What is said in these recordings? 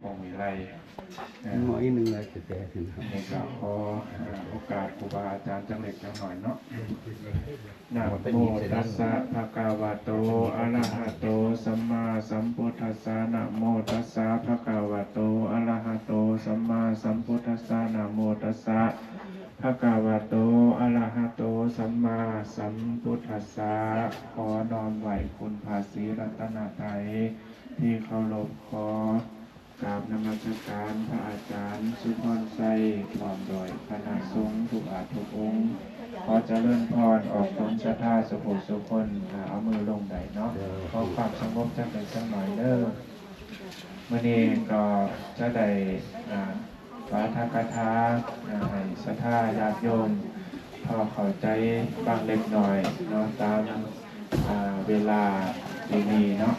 ຂອງວິໄລ ເອີ ໜ້ອຍໜຶ່ງແລ້ວ ແຕ່ ນີ້ກໍຂໍ ເອີ ໂອກາດຄູບາອາຈານຈັກເລັກຈັກໜ້ອຍເນາະ. ນະໂມຕັດສະ ພະຄະວະໂຕ ອະລະຫະໂຕ ສຳມາສຳພຸດທັດສະ. ນະໂມຕັດສະ ພະຄະວະໂຕ ອະລະຫະໂຕ ສຳມາສຳພຸດທັດສະ. ນະໂມຕັດສະ ພະຄະວະໂຕ ອະລະຫະໂຕ ສຳມາສຳພຸດທັດສະ. ຂໍນ້ອມໄຫວ້ຄຸນພະສີລັດຕະນະໄຕທີ່ເຄົາລົບ. ຂໍ ກາບນະມັດສະການພະອາຈານສຸພອນໄຊ ພ້ອມດ້ວຍຄະນະສົງທຸກອາດທຸກອົງ. ຂໍຈະເລີນພອນອອກຕົນສັດທາສຸຜູ້ສຸຄົນ. ອາ ເອົາມືລົງໄດ້ເນາະ. ຂໍຄວາມສະຫງົບຈັກເລັກຈັກໜ້ອຍເດີ. ມື້ນີ້ກໍຈະໄດ້ ອາ ປາຖະກະຖາ ອາ ໃຫ້ສັດທາຍາດໂຍມ ພໍເຂົ້າໃຈບາງເລັກນ້ອຍເນາະ ຕາມ ອາ ເວລາທີ່ມີເນາະ.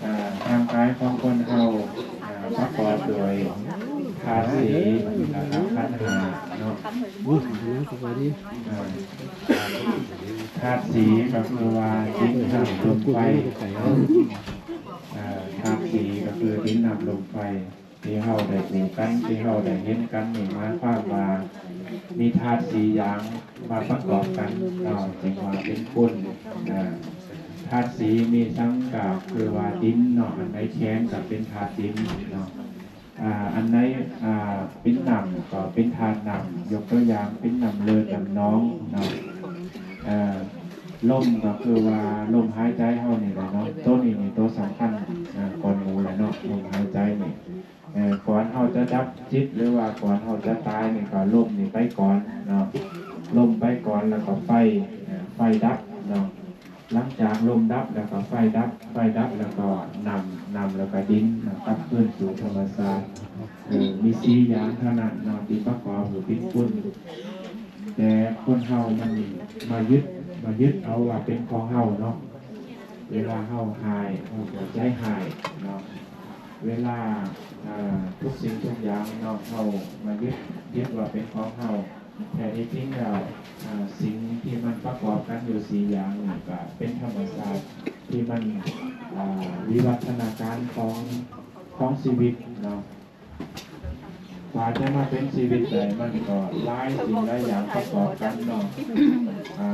ອາ ຮ່າງກາຍຂອງຄົນເຮົາ ອາ ປະກອບດ້ວຍທາດສີ່ ແລະ ຂັນຫ້າເນາະ. ອາ ທາດສີ່ກໍຄືວ່າດິນ ນ້ຳ ລົມ ໄຟ. ອາ ທາດສີ່ກໍຄືດິນ ນ້ຳ ລົມ ໄຟ. ທີ່ເຮົາໄດ້ຮູ້ກັນ ທີ່ເຮົາໄດ້ເຫັນກັນນີ້ ໝາຍຄວາມວ່າມີທາດສີ່ຢ່າງມາປະກອບກັນເນາະ ຈຶ່ງວ່າເປັນຝຸ່ນ. ອາ ທາດສີ່ມີສັງກະຄືວ່າດິນເນາະ ອັນໃດແຂງກໍເປັນທາດດິນເນາະ. ອາ ອັນໃດ ອາ ເປັນນ້ຳກໍເປັນທາດນ້ຳ ຍົກຕົວຢ່າງເປັນນ້ຳເລີນນ້ຳໜອງເນາະ. ອາ ລົມກໍຄືວ່າລົມຫາຍໃຈເຮົານີ້ແຫຼະເນາະ ໂຕນີ້ນີ້ໂຕສຳຄັນ ອາ ກ່ອນໝູ່ແຫຼະເນາະ ລົມຫາຍໃຈນີ້. ເອີ ກ່ອນເຮົາຈະດັບຈິດ ຫຼືວ່າກ່ອນເຮົາຈະຕາຍນີ້ ກໍລົມນີ້ໄປກ່ອນເນາະ ລົມໄປກ່ອນ ແລ້ວກໍໄຟ ເອີ ໄຟດັບເນາະ. ຫຼັງຈາກລົມດັບ ແລ້ວກໍໄຟດັບ ໄຟດັບ ແລ້ວກໍນ້ຳ ນ້ຳ ແລ້ວກໍດິນເນາະ ກັບຄືນສູ່ທຳມະຊາດ. ເອີ ມີສີ່ຢ່າງເທົ່ານັ້ນເນາະ ທີ່ປະກອບໃຫ້ເປັນຝຸ່ນ ແຕ່ຄົນເຮົາມັນມາຍຶດ ມາຍຶດເອົາວ່າເປັນຂອງເຮົາເນາະ. ເວລາເຮົາຮ້າຍ ເຮົາກໍໃຈຮ້າຍເນາະ. ເວລາ ເອີ ທຸກສິ່ງທຸກຢ່າງເນາະ ເຮົາມາຍຶດ ຍຶດວ່າເປັນຂອງເຮົາ. ແທ້ທີ່ຈິງແລ້ວ ເອີ ສິ່ງທີ່ມັນປະກອບກັນຢູ່ສີ່ຢ່າງນີ້ ກໍເປັນທຳມະຊາດທີ່ມັນ ເອີ ວິວັດທະນາການຂອງ ຂອງຊີວິດເນາະ. ກວ່າຈະມາເປັນຊີວິດໄດ້ ມັນກໍຫຼາຍສິ່ງຫຼາຍຢ່າງປະກອບກັນເນາະ. ອາ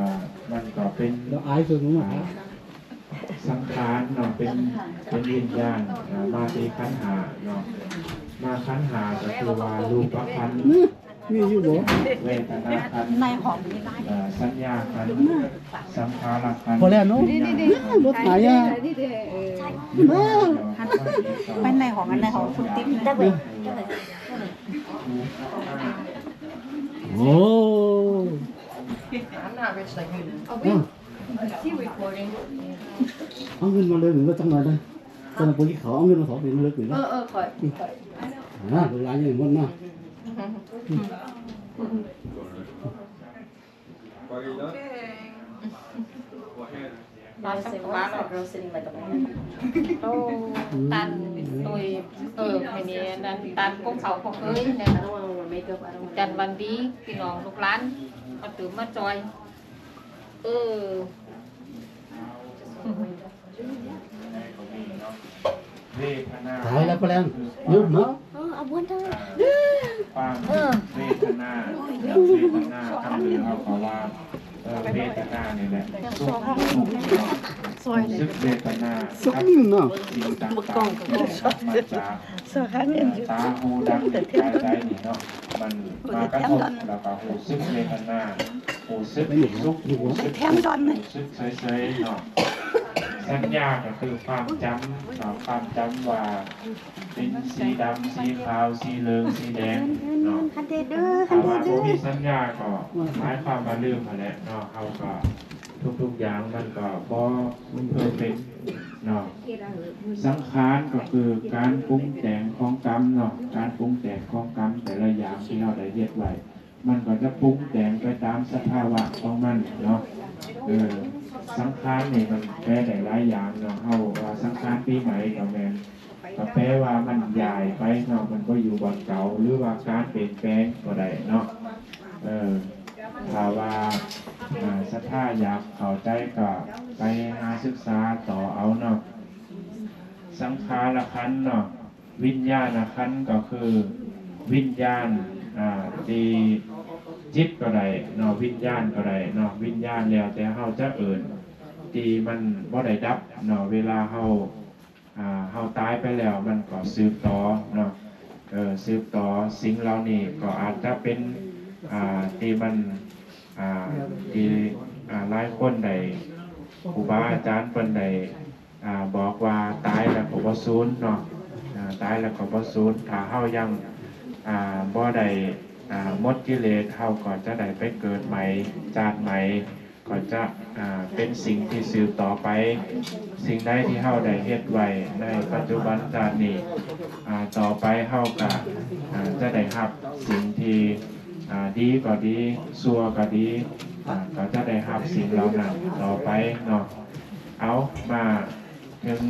ມັນກໍເປັນ ແລ້ວອາຍຄືມັນ ອາ ສັງຂານເນາະ ເປັນ ເປັນວິນຍານ ອາ ມາທີ່ຂັນຫ້າເນາະ. ມາຂັນຫ້າກໍຄືວ່າຮູບປະຂັນ ມີຢູ່ບໍ່? ເວທະນາຂັນ ໃນຫ້ອງມີຫຼາຍ ເອີ ສັນຍາຂັນ ສັງຂາລະຂັນ ພໍແລ້ວເນາະ ບໍ່ຕາຍອະ. ໄປໃນຫ້ອງ ອັນໃນຫ້ອງ ຄຸນຕິດນະ. ໂອ້ ເອົາເງິນມາເລີຍ ເງິນຈັກໜ້ອຍເດີ. ຕອນນັ້ນບໍ່ກິນເຂົ້າ ເອົາເງິນມາຖອນເປັນເລີກເລີຍ. ເອີ ເອີ ຂ້ອຍ ຂ້ອຍ ອ່າ ລູກຫຼານຍັງບໍ່ມາ. ໂອເຄ ມາສັກກະບານເນາະ. ໂອ້ ຕັນໂດຍ ເອີ ໃຫ້ແມ່ນັ້ນ ຕັນກົງເຂົາບໍ່ເຄີຍແນ່ນອນ. ຈັນວັນດີ ພີ່ນ້ອງລູກຫຼານມາຕື່ມມາຈ່ອຍ. ເອີ ຕາຍແລ້ວ ປະແລງ ຢຸດເນາະ. ເອີ ເອົາບ່ອນເທີ ຄວາມເວທະນາ ເວທະນາ ຄຳເຮົາກໍວ່າ ເອີ ເວທະນານີ້ແຫຼະ ສຸກ ທຸກ ເນາະ. ຮູ້ສຶກເວທະນາກັບສິ່ງຕ່າງໆທີ່ໄດ້ຮັບມາຈາກ ເອີ ຕາ ຫູ ດັງ ກາຍ ໃຈ ນີ້ເນາະ. ມັນມາກະທົບ ແລ້ວກໍຮູ້ສຶກເວທະນາ ຮູ້ສຶກສຸກ ຮູ້ສຶກທຸກ ຮູ້ສຶກເສີຍໆເນາະ. ສັນຍາກໍຄືຄວາມຈຳເນາະ ຄວາມຈຳວ່າເປັນສີດຳ ສີຂາວ ສີເຫຼືອງ ສີແດງເນາະ. ຖ້າວ່າບໍ່ມີສັນຍາກໍໝາຍຄວາມວ່າລືມຫັ້ນແຫຼະເນາະ. ເຮົາກໍ ທຸກໆຢ່າງມັນກໍບໍ່ເພີເຟັກເນາະ. ສັງຂານກໍຄືການປຸງແຕ່ງຂອງກຳເນາະ ການປຸງແຕ່ງຂອງກຳແຕ່ລະຢ່າງທີ່ເຮົາໄດ້ເຮັດໄວ້ ມັນກໍຈະປຸງແຕ່ງໄປຕາມສະພາວະຂອງມັນເນາະ. ເອີ ສັງຂານນີ້ມັນແປໄດ້ຫຼາຍຢ່າງເນາະ. ເຮົາວ່າສັງຂານປີໃໝ່ກໍແມ່ນ ກໍແປວ່າມັນຍ້າຍໄປເນາະ ມັນບໍ່ຢູ່ບ່ອນເກົ່າ ຫຼືວ່າການປ່ຽນແປງກໍໄດ້ເນາະ. ເອີ ຖ້າວ່າ ເອີ ສັດທາຢາກເຂົ້າໃຈກໍໄປຫາສຶກສາຕໍ່ເອົາເນາະ. ສັງຂາລະຂັນເນາະ ວິນຍານະຂັນກໍຄືວິນຍານ ອ່າ ທີ່ຈິດກໍໄດ້ເນາະ ວິນຍານກໍໄດ້ເນາະ ວິນຍານແລ້ວແຕ່ເຮົາຈະເອີ້ນ ທີ່ມັນບໍ່ໄດ້ດັບເນາະ ເວລາເຮົາ ອ່າ ເຮົາຕາຍໄປແລ້ວມັນກໍສືບຕໍ່ເນາະ ເອີ ສືບຕໍ່ ສິ່ງເຫຼົ່ານີ້ກໍອາດຈະເປັນ ອ່າ ທີ່ມັນ ອ່າ ທີ່ ອ່າ ຫຼາຍຄົນໄດ້ ຄູບາອາຈານເພິ່ນໄດ້ ອ່າ ບອກວ່າຕາຍແລ້ວກໍບໍ່ສູນເນາະ ອ່າ ຕາຍແລ້ວກໍບໍ່ສູນ ຖ້າເຮົາຍັງ ອ່າ ບໍ່ໄດ້ ອ່າ ໝົດກິເລດ ເຮົາກໍຈະໄດ້ໄປເກີດໃໝ່ ຊາດໃໝ່ ກໍຈະ ອ່າ ເປັນສິ່ງທີ່ສືບຕໍ່ໄປ ສິ່ງໃດທີ່ເຮົາໄດ້ເຮັດໄວ້ໃນປັດຈຸບັນຊາດນີ້ ອ່າ ຕໍ່ໄປເຮົາກໍ ອ່າ ຈະໄດ້ຮັບສິ່ງທີ່ ອ່າ ດີກໍດີ ຊົ່ວກໍດີ ອ່າ ກໍຈະໄດ້ຮັບສິ່ງເຫຼົ່ານັ້ນຕໍ່ໄປເນາະ ເອົາ ມາເຖິງ